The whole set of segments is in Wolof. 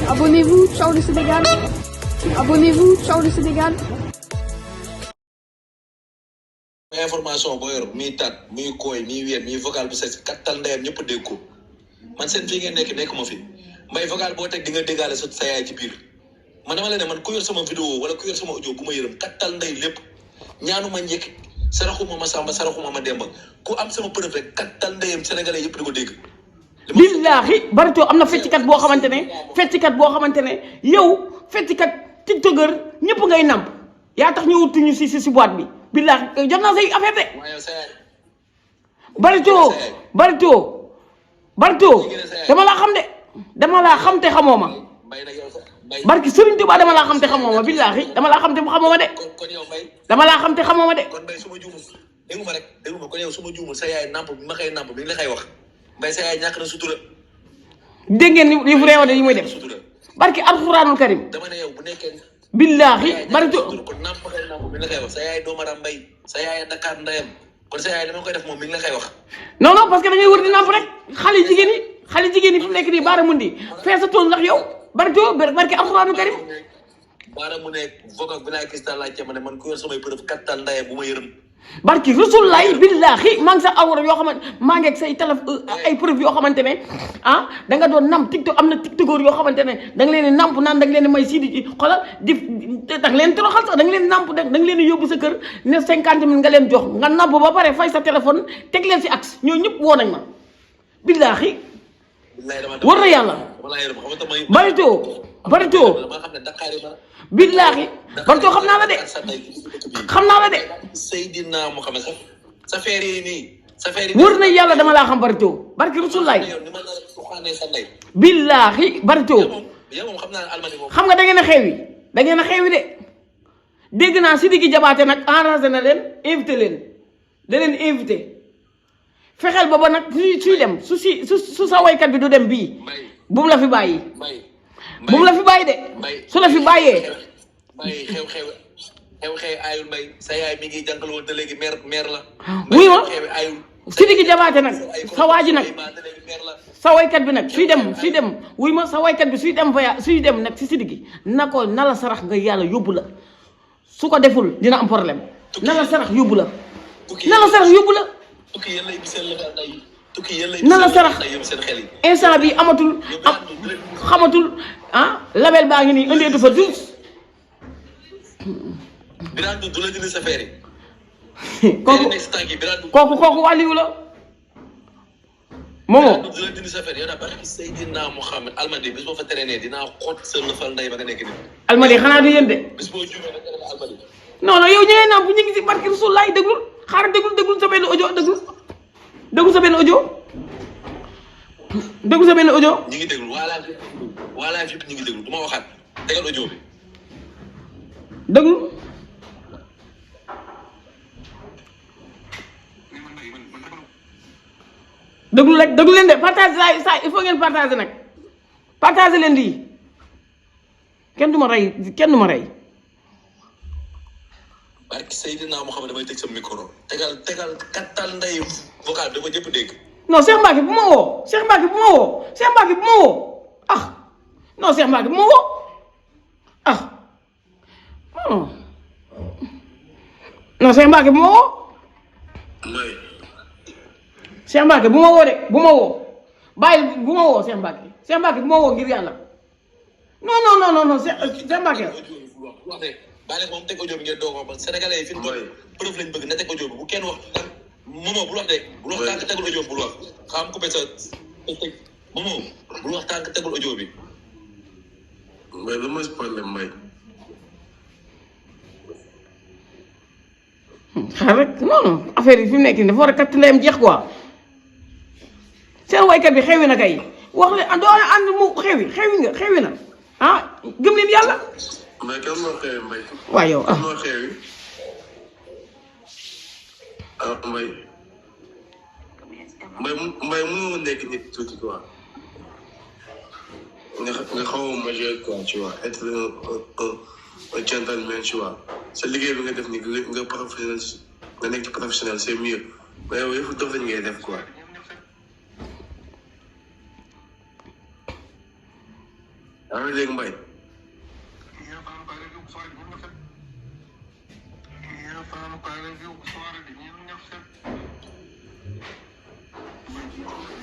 Abonnez-vous, ciao le Sénégal. Abonnez-vous, ciao le Sénégal. information boo yor muy tat muy kooy muy weer muy vocal bu ses kattal ndeyam ñëpp dégg ko man seen fii ngeen nekk ma fi mbay vocal boo teg di nga déggaale sa yaay ci biir man dama la ne man ku yor sama vidéo wala ku yor sama audio bu ma yërëm kattal ndey lépp ñaanu ma njëkk saraxuma ma sàmba saraxuma ma demba ku am sama preuve rek kattal ndeyam sénégalais yëpp di ko dégg. billahi Barito am na fecckat boo xamante ne yow fecckat tiktokeur ñëpp ngay namp yaa tax ñu wutuñu si boîte bi billahi jot naa say affaire de. Barito dama laa xam te xamoo ma barki Sëriñ Tuubaa dama laa xam te xamoo ma billahi dama laa xam te xamoo ma de dama laa xam te xamoo ma de. kon mbay su ma juumul déggu ma kon yow su ma juumul sa yaay namp bi ma koy namp bi nga la koy wax mbay sa yaay ñàkk na sutura. dégg ngeen ni fu réew yi muy def barki alxuraanul karim dama ne yow bu nekkee billahi Barito kon namp ma koy namp bi nga la koy wax sa yaay doomara mbay sa yaay Dakar ndeyam kon sa yaay li ma koy def moom mi ngi la koy wax. non parce que da ngay wër di namp rek xale jigéen yi fi mu nekk nii baara mun di fees sa tool ndax yow Barito barki alxuraanul karim baara mu ne vogue bi laa gis daal laajte ma ne man ku yor samay preuve kattan ndeyam bu ma yërëm barki Rasulullaay billahi maa ngi sa awra yoo xamante maa ngi ak say ay preuve yoo xamante ne da nga doon nam tiktok am na tiktokeur yoo xamante ne da nga leen di namp naan da nga leen di may sii di xoolal da nga leen toroxal sax da nga leen di namp da nga leen di yóbbu sa kër ne 50 000 nga leen jox nga namp ba pare fay sa téléphone teg leen si axe ñoo ñëpp woo nañ ma billahi war na yàlla Barito billahi Barito xam naa la de Seydina Muhammad sa feer yi nii sa feer yi wër na yàlla dama laa xam Barito barki Rasulullaay billahi Barito xam nga da ngeen a xewi de dégg naa Sidiki Jabaate nag arrangé na leen invité leen da leen invité fexeel ba nag suy dem su sa waykat bi du dem bii bu mu la fi bàyyi bu mu la fi bàyyi de su la fi bàyyee xew ayul mbay sa yaay mi ngi jàngal woon te léegi meer la wuy ma Sidiki Jabaate nag sa waa ji nag sa waykat bi nag suy dem wuy ma sa waykat bi suy dem nag si Sidiki na la sarax nga yàlla yóbbu la su ko deful dina am problème na la sarax yóbbu la na la sarax instant bi xamatul label baa ngi nii indeetu fa tous Birane du la dindi sa feer yi kooku wàlliwu la moomoo du la dindi sa feer yow daa barki Seydina Muhammad Almadi bis boo fa traîné dinaa xoot sa lëfal ndey ba nga nekk nii Almadi xanaa du yéen de bis boo juumee nga traîné Almadi non yow ñu ngay nàmp ñu ngi si barki Rasulullaay déglul xaaral déglul sa benn audio déglu sa benn audio ñi ngi déglu wala fi ñi ngi déglu du ma waxaat tegal audio bi déglu leen de partage saa il faut ngeen partager nag partager leen di kenn du ma rey barki Seydina Muhammad damay teg sa micro tegal kattal ndey vocal da ko jëpp dégg non Cheikh Mbacke bu ma woo non Cheikh Mbacke bu ma woo non Cheikh Mbacke bu ma woo Cheikh Mbacke bu ma woo de bu ma woo bàyyi bu ma woo Cheikh Mbacke bu ma woo ngir yàlla non Cheikh Mbacke bàyyi moom teg audio bi ngeen doog a wax sénégalais yi fi mu toll preuve lañ bëgg na teg audio bi bu kenn wax Momo bul wax de bul wax tànk tegul audio bul wax xam coupé sa Momo bul wax tànk tegul audio bi mais lu mooy problème may xaar rek non affaire yi fi mu nekk nii dafa war a kat ndeyam jeex quoi seen waykat bi xewi na kay wax leen doo ànd mu xewi na gëm leen yàlla mais kan moo xewi mbay waaw yow kan moo xewi mbay mënoo nekk nit tuuti quoi nga xaw a majeur quoi tu vois être un gentleman tu vois sa liggéey bi nga def ni nga professionnel nga nekk professionnel c'est mieux mais yow yëfu dof lañ ngay def quoi maa ngi dégg Mbaye.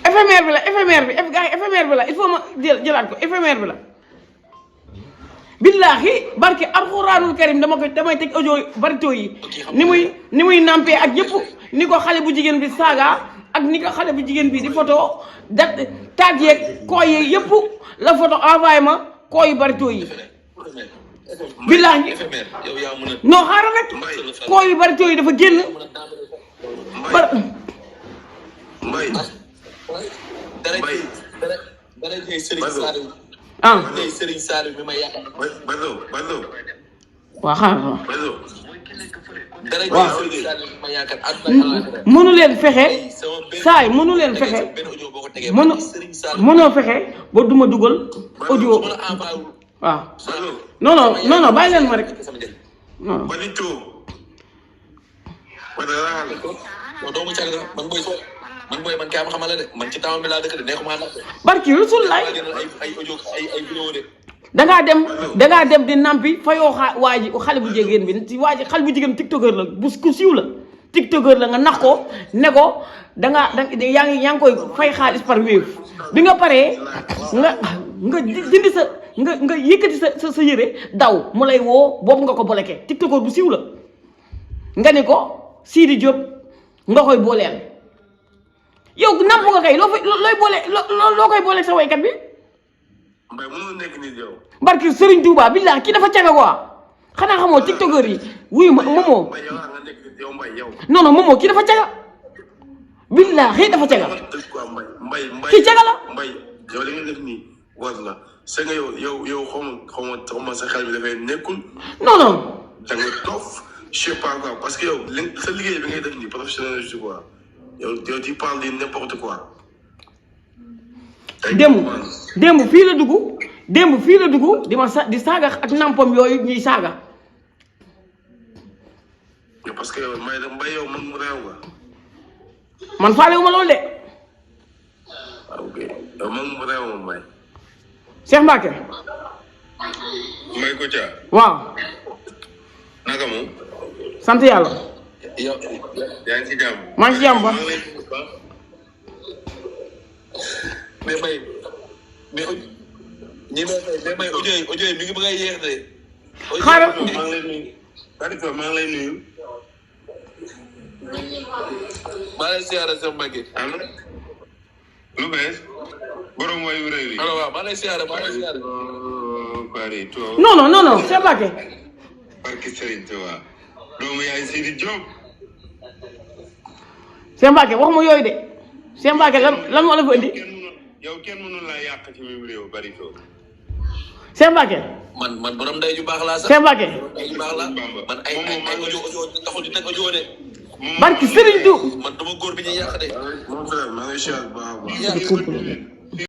éphémère bi la éphémère bi la il faut ma jëlaat ko éphémère bi la billaahi barke alxuraanul karim damay teg audio barito yi ni muy nampé ak yëpp ni ko xale bu jigéen bi saaga ak ni ko xale bu jigéen bi di photo taaj yeeg koo yeeg yëpp la photo envoyé ma koo yi barito yi billaahi non xaaral rek koo yi barito yi dafa génn Serigne Saliou mi ma yaakaar. Bazo. waaw xaaral waaw. mënu leen fexe saay mënu leen fexe mënoo fexe ba duma dugal audio waaw non bàyyi leen ma rek non. man kay am xamala de man ci taw mi laa dëkk de neexuma nag. barki Rasulullah ay audio ay vidéo de. dangaa dem di nampi fayoo waa ji xale bu jigéen bi ci waa ji xale bu jigéen tiktoker la bu ku siiw la tiktoker la nga nax ko ne ko yaa ngi koy fay xaalis par Wave bi nga paree nga dindi sa nga yëkkati sa yére daw mu lay woo boobu nga ko bloqué tiktoker bu siiw la nga ne ko Sidi Diop nga koy booleel. yow namp nga kay loo koy boole sa waykat bi. Mbaye mënul nekk nit yow. barki Serigne Touba billahi kii dafa caga quoi xanaa xamoo tiktokeur yi wuyu ma Momo. non Momo kii dafa caga. billahi dafa caga. kii caga la. Mbaye yow li nga def nii war la sa nga yow xaw ma sa xel bi dafay nekkul. non. da nga toog je sais pas quoi parce que yow sa liggéey bi ngay def nii professionnel je quoi. yow tu parles de n'importe quoi. démb fii la dugg di saaga ak nampam yooyu ñuy saaga. parce que Mbaye yow man mu réew nga. man faale wu ma loolu de. ok yow man mu réew ma Mbaye. Cheikh Mbacke. Mbaye Kouthia. waaw. naka moom. sant yàlla. yow yaa ngi ci jàmm. maa ngi ci jàmm ba. mais Mbaye audio yi mi ngi bëgg a yéex de. xaaral maa ngi lay nuyu. Barito maa ngi lay nuyu. maa ngi lay siyaare sa Mbacke. allo. lu bees. borom wayu réew yi. allo waaw maa ngi lay siyaare. Barito. non Cheikh Mbacke. barke Serigne Touba. doomu yaay Sidi Diop. Cheikh Mbacke waxuma yooyu de Cheikh Mbacke lan moo la fa indi. yow kenn mënul laa yàq ci même réew Barito. Cheikh Mbacke. man borom ndey ju baax laa sax. Cheikh Mbacke. ndey ju baax laa man ay audio taxul di teg audio de. barki Serigne Diouf. man dama góor bi ñuy yàq de. mon frère maa ngi siyaar bu baax a baax.